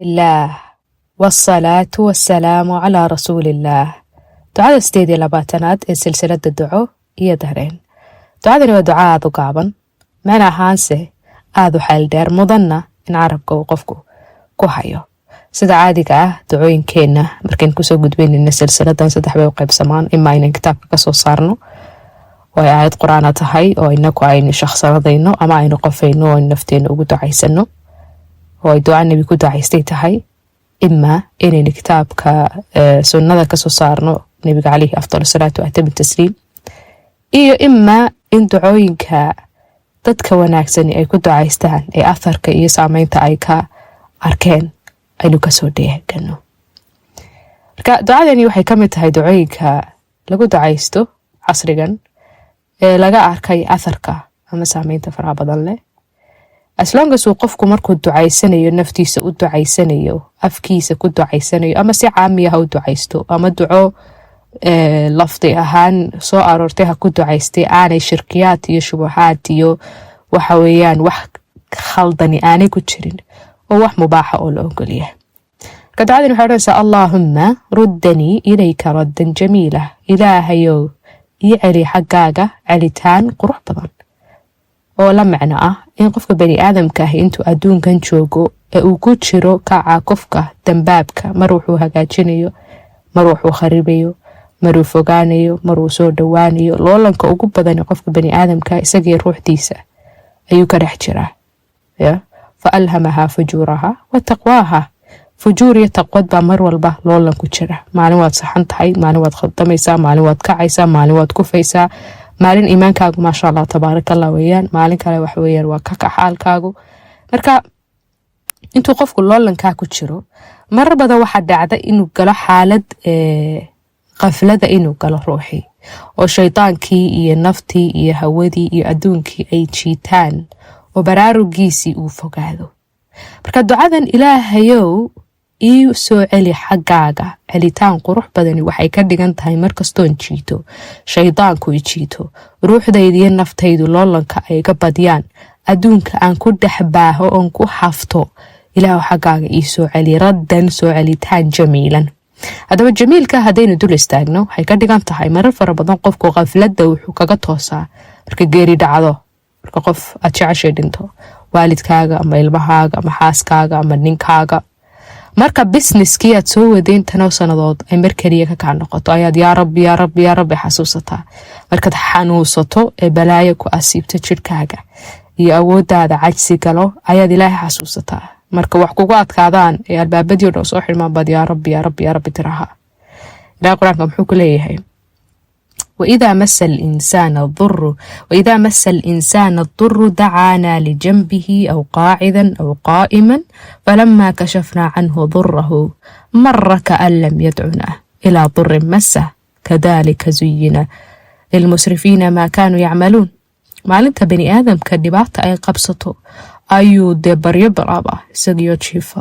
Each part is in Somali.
Illaah wsalaatu wasalaamu calaa rasuuliillaah. Ducada 28aad ee silsilada Duco iyo Dareen. Ducadani waa duca aada u gaaban, macna ahaanse aada u xeeldheer, mudanna in carabka uu qofku ku hayo. Sida caadiga ah, ducooyinkeenna markaynu kusoo gudbaynayna silsiladan saddex bay u qaybsamaan: imaa inaan kitaabka kasoo saarno oo ay aayad qur-aana tahay oo inaku aynu shakhsanadayno ama aynu qofayno oo aynu nafteena ugu ducaysano oo ay duca Nebi ku ducaystay tahay, imaa inaynu kitaabka sunnada kasoo saarno Nebiga caleyhi afdal salaatu wa tasliim, iyo imaa in ducooyinka dadka wanaagsani ay ku ducaystaan ee atharka iyo saameynta ay ka arkeen aynu kasoo dheehgano. Marka ducadani waxay kamid tahay ducooyinka lagu ducaysto casrigan ee laga arkay atharka ama saameynta faraha badan leh. As long as uu qofku markuu ducaysanayo naftiisa u ducaysanayo, afkiisa ku ducaysanayo, ama si caamiya ha u ducaysto ama duco lafdi ahaan soo aroortay ha ku ducaystay, aanay shirkiyaad iyo shubuhaad iyo waxa weeyaan wax khaldani aanay ku jirin, oo wax mubaaxa oo la ogolyahay. Marka ducadani waxay odhanaysaa: "Allaahumma ruddanii ilayka raddan jamiila." Ilaahayow, ii celi xaggaaga celitaan qurux badan, oo la macno ah in qofka bani aadamka ahi intuu adduunkan joogo ee uu ku jiro kaca kofka dambaabka, mar wuxuu hagaajinayo, mar wuxuu kharibayo, maruu fogaanayo, maruu soo dhowaanayo, loolanka ugu badani qofka bani aadamka isagii ruuxdiisa ayuu ka dhex jiraa. Fa alhamahaa fujuuraha wa taqwaaha. Fujuur iyo taqwad baa mar walba loolan ku jira. Maalin waad saxan tahay, maalin waad khaldamaysaa, maalin waad kacaysaa, maalin waad kufaysaa, maalin iimaankaagu maasha Allah tabaaraka Allah weeyaan, maalin kale waxa weeyaan waa kaka xaalkaagu. Marka intuu qofku loolankaa ku jiro, marar badan waxaa dhacda inuu galo xaalad qaflada, inuu galo ruuxii oo shaydaankii iyo naftii iyo hawadii iyo adduunkii ay jiitaan oo baraarugiisii uu fogaado. Marka ducadan "Ilaahayow, ii soo celi xaggaaga celitaan qurux badani" waxay ka dhigan tahay markastoon jiito, shaydaanku i jiito, ruuxdayda iyo naftaydu loolanka ay ga badiyaan, adduunka aan ku dhex baaho oon ku hafto, Ilaahu xaggaaga ii soo celi raddan, soo celitaan, jamiilan. Haddaba jamiilka haddaynu dul istaagno, waxay ka dhigan tahay marar fara badan qofku khafladda wuxuu kaga toosaa marka geeri dhacdo, marka qof aad jeceshay dhinto, waalidkaaga ama ilmahaaga ama xaaskaaga ama ninkaaga, marka businesskii aad soo wadeyn tanoo sanadood ay mar keliya ka kaa noqoto, ayaad "Yaa Rabbi, yaa Rabbi, yaa Rabbi" xasuusataa. Markaad xanuunsato ee balaayo ku asiibto, jirkaaga iyo awooddaada cajsi galo, ayaad Ilaahay xasuusataa. Marka wax kugu adkaadaan ee albaabadii o dhan soo xidhmaan baad "Yaa Rabbi, yaa Rabbi, yaa Rabbi" tiraha. Ilahay Qur-aanka muxuu ku leeyahay? "Waidaa masa alinsaana aduru dacaanaa lijanbihi aw qaacidan aw qaa'iman, falamaa kashafnaa canhu durahu mara kaan lam yadcunaa ilaa durin masah, kadalika zuyina lilmusrifiina maa kaanuu yacmaluun." Maalinta bani aadamka dhibaata ay qabsato ayuu dee baryo bilaaba, isagiyo jiifa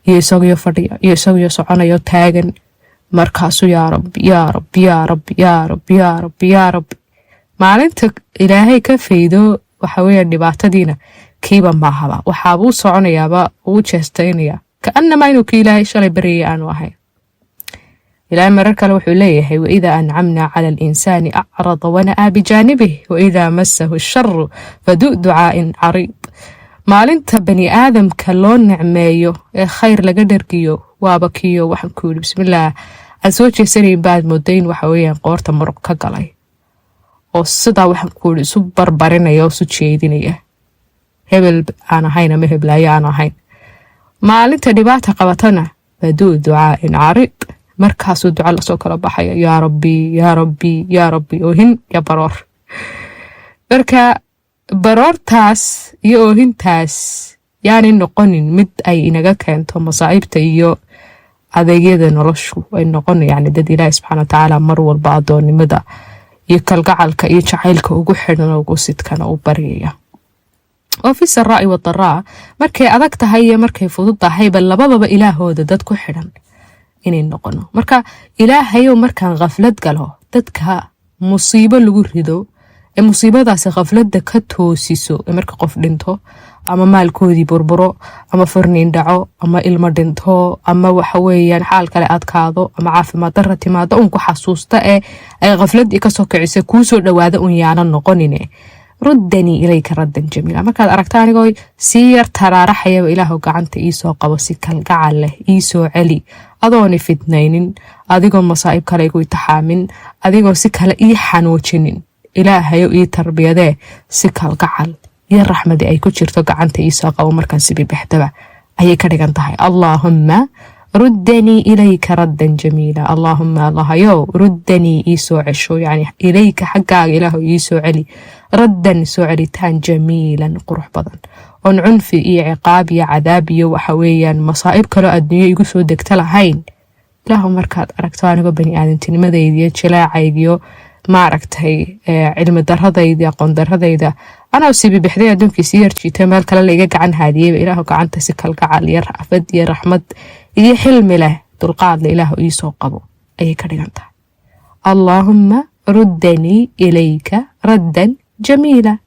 iyo isagiyo fadhiya iyo isagiyo soconayo taagan. Markaasuu "Yaa Rabbi, yaa Rabbi, yaa Rabbi, yaa Rabbi, yaa Rabbi, yaa Rabbi." Maalinta Ilaahay ka faydo waxa weya dhibaatadiina, kiiba maahaba, waxaabuu soconayaaba uu jeestaynaya kaanamaa inuu ki Ilaahay shalay baryaya aanu ahayn. Ilaahay marar kale wuxuu leeyahay: "Waidaa ancamnaa cala alinsaani acrada wana'aa bijaanibih, waidaa masahu asharu faduu ducaa'in cariid." Maalinta bani aadamka loo nicmeeyo ee khayr laga dhargiyo, waaba kiyo waxaan ku yidhi bismillaah aad soo jeesanayn baad moodayn waxa weeyaan qoorta muruq ka galay, oo sidaa waxaan ku yidhi isu barbarinaya oo isu jeedinaya, hebel aan ahayn ama heblaayo aan ahayn. Maalinta dhibaata qabatana, faduu ducaa'in cariid, markaasuu duco lasoo kala baxaya: "Yaa Rabbi, yaa Rabbi, yaa Rabbi," oohin iyo baroor. Marka baroortaas iyo oohintaas yaanay noqonin mid ay inaga keento masaa'ibta iyo adeegyada noloshu. Ay noqon yani dad Ilaahi subxaana watacaala mar walba adoonnimada iyo kalgacalka iyo jacaylka ugu xidhan oo ugu sidkana u baryaya, oo fi saraa'i wadaraa, markay adag tahay iyo markay fudud tahayba, labadaba Ilaahooda dad ku xidhan inay noqono. Marka Ilaahayow, markaan khaflad galo, dadka musiibo lagu rido ee musiibadaasi khafladda ka toosiso, ee marka qof dhinto Ama maalkoodii burburo, ama furniin dhaco, ama ilmo dhinto, ama waxa weeyaan xaal kale adkaado, ama caafimaad darra timaado un ku xasuusta ee ay khafladii kasoo kicisa kuusoo dhawaada un yaana noqonine. Ruddanii ilayka raddan jamiila. Markaad aragta anigoo sii yar taraaraxayaba, Ilaahu gacanta iisoo qabo, si kalgacal leh iisoo celi, adooni fidnaynin, adigoo masaa'ib kale igu itixaamin, adigoo si kale ii xanuujinin. Ilaahayo ii tarbiyadee, si kalgacal iyo raxmadi ay ku jirto gacanta iisoo qabo markaan sibibixdaba, ayay ka dhigan tahay. Allaahumma ruddanii ilayka raddan jamiila. Allaahuma, Allahayow, ruddanii iisoo cesho, yani ilayka, xaggaaga Ilaahu iisoo celi, raddan, soo celitaan, jamiilan, qurux badan, oon cunfi iyo ciqaab iyo cadaab iyo waxa weeyaan masaa'ib kaloo adduunyo igu soo degta lahayn. Ilaahu markaad aragto anigoo bani aadamtinimadaydiyo jilaacaygiyo, maaragtay, cilmi daradayda, aqoon daradayda, anoo sibibixday, adduunkii sii yarjiitay, meel kale laiga gacan haadiyeyba, Ilaahu gacanta si kalgacal iyo rafad iyo raxmad iyo xilmi leh, dulqaadle, Ilaahu iisoo qabo, ayay ka dhigan tahay. Allaahumma ruddanii ilayka raddan jamiila.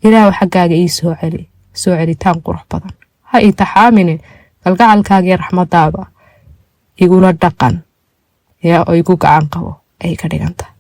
Ilaahu xaggaaga ii soo celi soo celitaan qurux badan. Ha itaxaamine, kalgacalkaaga iyo raxmadaada igula dhaqan ya oo igu gacan qabo, ayay ka dhigan tahay.